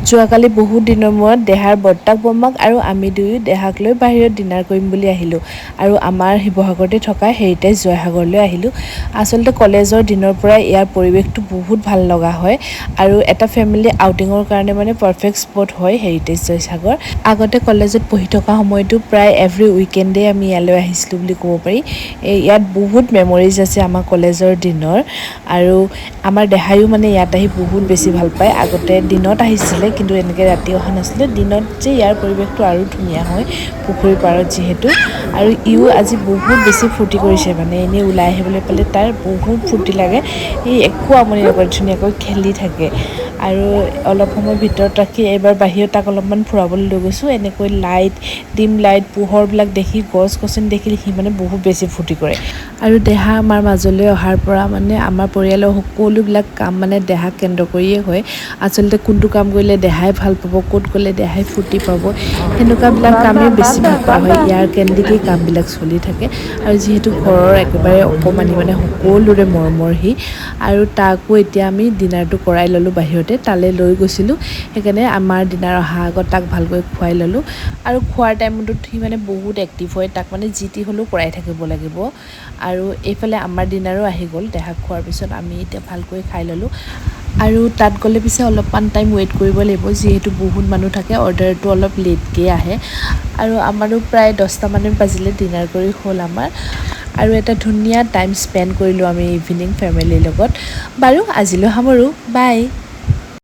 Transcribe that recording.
যোৱাকালি বহুত দিনৰ মূৰত দেহাৰ বৰ্তাক, বৰমাক আৰু আমি দুয়ো দেহাক লৈ বাহিৰত ডিনাৰ কৰিম বুলি আহিলোঁ আৰু আমাৰ শিৱসাগৰতে থকা হেৰিটেজ জয়সাগৰলৈ আহিলোঁ। আচলতে কলেজৰ দিনৰ পৰাই ইয়াৰ পৰিৱেশটো বহুত ভাল লগা হয় আৰু এটা ফেমিলি আউটিঙৰ কাৰণে মানে পাৰফেক্ট স্পট হয় হেৰিটেজ জয়সাগৰ। আগতে কলেজত পঢ়ি থকা সময়তো প্ৰায় এভৰি উইকেণ্ডেই আমি ইয়ালৈ আহিছিলোঁ বুলি ক'ব পাৰি। এই ইয়াত বহুত মেমৰিজ আছে আমাৰ কলেজৰ দিনৰ আৰু আমাৰ দেহায়ো মানে ইয়াত আহি বহুত বেছি ভাল পায়। আগতে দিনত আহিছিলে, কিন্তু এনেকৈ ৰাতি অহা নাছিলে। দিনত যে ইয়াৰ পৰিৱেশটো আৰু ধুনীয়া হয়, পুখুৰীৰ পাৰত যিহেতু। আৰু ইও আজি বহুত বেছি ফূৰ্তি কৰিছে, মানে এনেই ওলাই আহিবলৈ পালে তাৰ বহুত ফূৰ্তি লাগে। সি একো আমনি নকৰে, ধুনীয়াকৈ খেলি থাকে। আৰু অলপ সময় ভিতৰত ৰাখি এইবাৰ বাহিৰত তাক অলপমান ফুৰাবলৈ লৈ গৈছোঁ। এনেকৈ লাইট, ডিম লাইট, পোহৰবিলাক দেখি, গছ গছনি দেখিলে সি মানে বহুত বেছি ফূৰ্তি কৰে। আৰু দেহা আমাৰ মাজলৈ অহাৰ পৰা মানে আমাৰ পৰিয়ালৰ সকলোবিলাক কাম মানে দেহাক কেন্দ্ৰ কৰিয়ে হয়। আচলতে কোনটো কাম কৰিলে দেহাই ভাল পাব, ক'ত গ'লে দেহাই ফূৰ্তি পাব, সেনেকুৱাবিলাক কামেই বেছিভাগ কৰা হয়। ইয়াৰ কেন্দ্ৰিকেই কামবিলাক চলি থাকে। আৰু যিহেতু ঘৰৰ একেবাৰে অকণমানি, মানে সকলোৰে মৰমৰ সি। আৰু তাকো এতিয়া আমি ডিনাৰটো কৰাই ল'লোঁ বাহিৰতে, তালৈ লৈ গৈছিলোঁ। সেইকাৰণে আমাৰ ডিনাৰ অহা আগত তাক ভালকৈ খুৱাই ল'লোঁ। আৰু খোৱাৰ টাইমটোত সি মানে বহুত এক্টিভ হয়, তাক মানে যি টি হ'লেও কৰাই থাকিব লাগিব। আৰু এইফালে আমাৰ ডিনাৰো আহি গ'ল। দেহাক খোৱাৰ পিছত আমি এতিয়া ভালকৈ খাই ল'লোঁ। আৰু তাত গ'লে পিছে অলপমান টাইম ৱেইট কৰিব লাগিব, যিহেতু বহুত মানুহ থাকে, অৰ্ডাৰটো অলপ লেটকৈ আহে। আৰু আমাৰো প্ৰায় 10টামানে বাজিলে, ডিনাৰ কৰি হ'ল আমাৰ। আৰু এটা ধুনীয়া টাইম স্পেণ্ড কৰিলোঁ আমি ইভিনিং ফেমিলিৰ লগত। বাৰু, আজিলৈ সামৰোঁ, বাই।